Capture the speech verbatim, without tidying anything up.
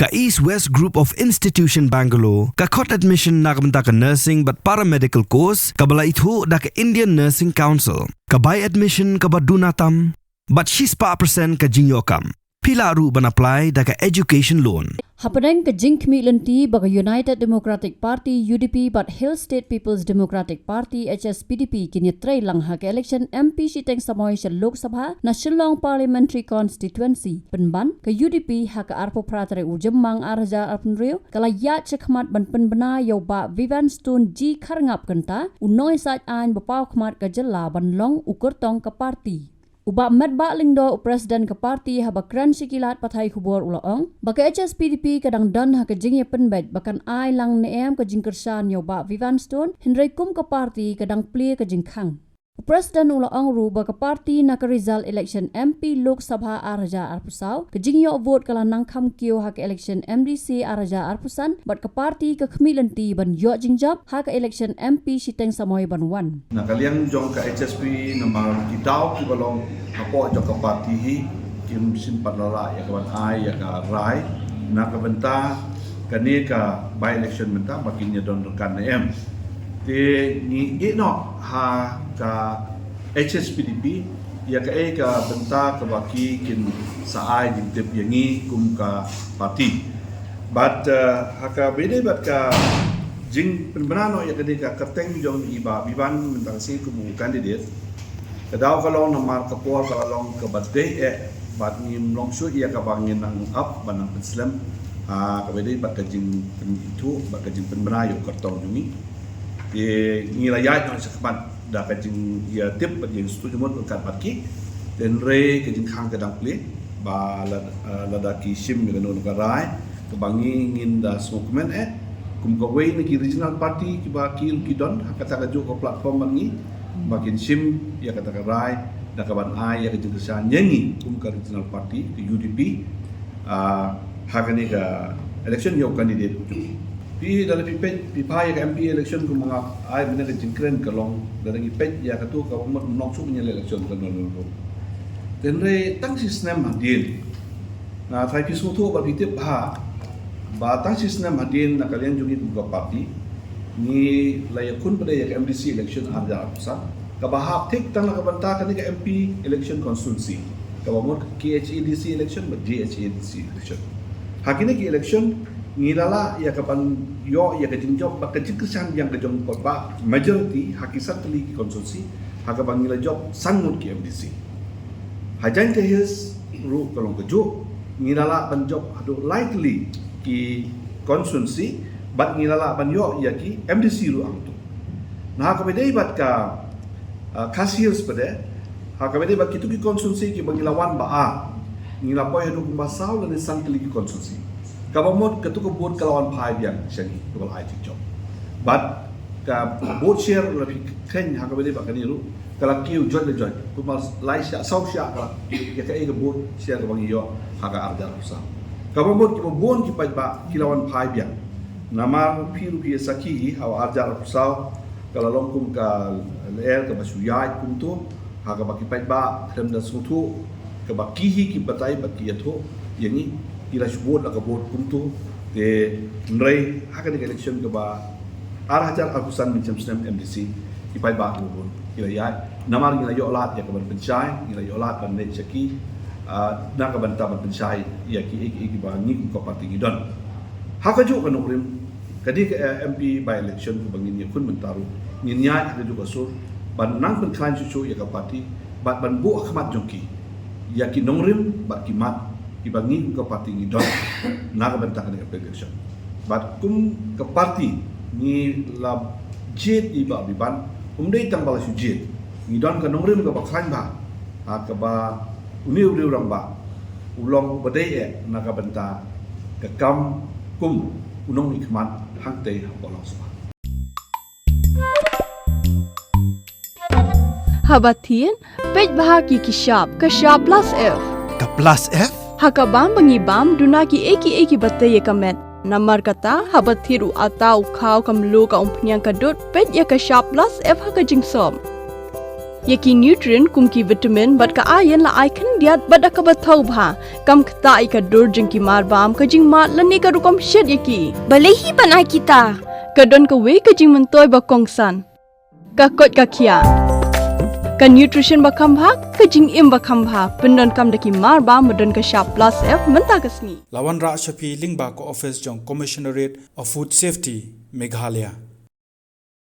Ka East West Group of Institution Bangalore ka khot admission na ka bynta ka nursing bad paramedical course kaba la ithuh da ka Indian Nursing Council. Ka bai admission kaba duna tam bad shispah percent ka jingïoh kam. Phi lah ruh ban apply da ka education loan. Hapdeng ka jingkhmih lynti ba ka United Democratic Party, U D P, bad Hill State People's Democratic Party, H S P D P, kin ïatrei lang ha ka election M P shiteng samoi sha Lok Sabha na Shillong Parliamentary Constituency, pynban ka U D P ha ka arphew phra tarik u Jymmang ar hajar arphew hynriew ka la ïaid shakhmat ban pynbna ïa u Bah Vivian Stone G Kharngap Kynta, u nongïasaid aiñ ba paw khmat ka jylla, ban long u kyrtong ka party. U Bah Metbah Lyngdoh, u president ka party, haba kren sha ki lad pathai khubor u la ong ba ka H S P D P ka dang don ha ka jingïapynbeit ba kan ai lang ne em ka jingkyrshan ïa u Bah Vivian Stone, hynrei kum ka party ka dang plie ka jingkhang. U president u la ong ruh ba ka party na ka result election M P Lok Sabha ar hajar arphew saw, ka jingïoh vote ka la nang kham kiew ha ka election M D C ar hajar arphew san, bad ka party ka khmih lynti ban ïoh jingjop ha ka election M P shiteng samoi ban wan. Na ka liang jong ka H S P, namar ki daw kiba long hapoh jong ka party hi kim shym pat la lah ïa ka ban ai ïa ka rai na ka bynta kane ka by election mynta ba kin ïa don ryngkat ne em. Te ngi ïeh noh ha ka H S P D P ïa kaei ka bynta kaba ki kin sa ai jingtip ïa ngi kum ka party. Bad, eh, ha kaba ïadei bad ka jingpynbna noh ïa kane ka kyrteng jong i Bah Vivian mynta ka sngi kum u candidate, ka daw ka long namar ka por ka la long kaba dei eh, bad ngim long shuh ïa kaba ngin nang ap ban nang pynslem ha kaba ïadei bad ka jingpynithuh bad ka jingpynbna ïa u kyrtong jong ngi. Te ngi la ïaid noh shakhmat da ka jingïatip bad jingstad jingmut ryngkat bad ki. Hynrei ka jingkhang ka dang plie ba la, eh, lada ki shim ïa kano kano ka rai kaba ngi ngin da sngewkmen eh kum kawei na ki regional party kiba ki ruh ki don ha kata kajuh ka platform bad ngi, ba kin shim ïa kata ka rai da ka ban ai ïa ka jingkyrshan ïa ngi kum ka regional party ka U D P, ah, ha kane ka election ïa u candidate u jong ngi. Phi, lada phi peit, phi phai ïa ka M P election kum nga ai mynne ka jingkren ka long, lada ngi peit ïa kato ka mut mynno shuh ngi ïa election ka nol nol. Hynrei tang shi snem hadien, nga tharai phi sngewthuh bad phi tip bha ba tang shi snem hadien na ka liang jong ngi kum ka party ngi la ïakhun pat ïa ka M D C election ar hajar arphew san, kaba hap thik tang na ka bynta kane ka M P election constituency, kaba mut ka K H A D C election bad J H A D C election. Ha kine ki election ngi la lah ïa ka ban ïoh ïa ka jingjop bad ka jingkyrshan biang ka jong u paidbah, majority ha ki san tylli ki constituency, ha kaba ngi la jop san ngut ki M D C. Ha Jaiñtia Hills ruh ka long kajuh, ngi la lah ban jop haduh lai tylli ki constituency bad ngi la lah ban ïoh ïa ki M D C ruh hangto. Na ha kaba ïadei bad ka, ah, Khasi Hills pat de, ha kaba ïadei bad kito ki constituency kiba ngi la wan ba ar, ngi la poi haduh kumba saw lane san tylli ki constituency. Kaba mut kato ka vote ka la wan phai biang sha ngi, kaba la ai jingjop. Bad ka vote share, lada phi khein ha kaba ïadei bad kane ruh, ka la kiew joit la joit, kumba lai shah, saw shah ka la kiew ïa kaei ka vote share kaba ngi ïoh ha ka ar hajar arphew saw. Kaba mut kiba bun ki paidbah ki la wan phai biang. Namar phi ruh phi ïa sakhi hi ha u ar hajar arphew saw ka la long kum ka lyer kaba shu ïaid kumto, ha kaba ki paidbah khlem da sngewthuh, kaba ki hi ki batai bad ki ïathuh ïa ngi, ki la shu vote la ka vote kumto. Te hynrei ha kane ka election kaba ar hajar arphew san mynshem snem M D C, ki paidbah kiba bun ki la ïaid namar ngi la ïoh lad ïa ka ban pynshai, ngi la ïoh lad ban leit sha ki, ah, na ka bynta ban pynshai ïa kiei kiei kiba ngi kum ka party ngi don. Ha kajuh ka nongrim, ka dei ka, eh, M P by election kaba ngin ïakhun mynta ruh, ngin ïaid ha kajuh ka sur ban nang pynkhlaiñ shuh shuh ïa ka party bad ban buh ha khmat jong ki ïa ki nongrim bad ki mat kiba ngi kum ka party ngi don na ka bynta kane ka election. Bad kum ka party ngi la jied ïa i Bah Vivian, um dei tang ba la shu jied, ngi don ka nongrim kaba khlaiñ bha, ha kaba une u riew rangbah u long uba dei eh na ka bynta ka kam kum u nongmihkhmat hangtei hapoh Lok Sabha. Haba thied, peit bha ki ki shap, ka shap plus F. Ka plus F? Ha ka bam ba ngi bam, duna kiei kiei kiba tei ïa ka met. Namar kata, haba thied u atta, u khaw, ka mluh, ka umphniang, ka dud, peit ïa ka shap plus F ha ka jingsop. Ïa ki nutrient kum ki vitamin bad ka iron la ai khyndiat bad da kaba thaw bha, kam ktah ïa ka dur jong ki marbam, ka jingmad lane ka rukom shet ïa ki. Balei hi ban ai kita? Ka don kawei ka jingmyntoi ba kongsan. Ka koit ka khiah. Ka nutrition ba kham bha, ka jingim ba kham bha, pyndonkam da ki marbam ba don ka shap plus F mynta ka sngi. La wanrah sha phi lyngba ka office jong Commissionerate of Food Safety, Meghalaya.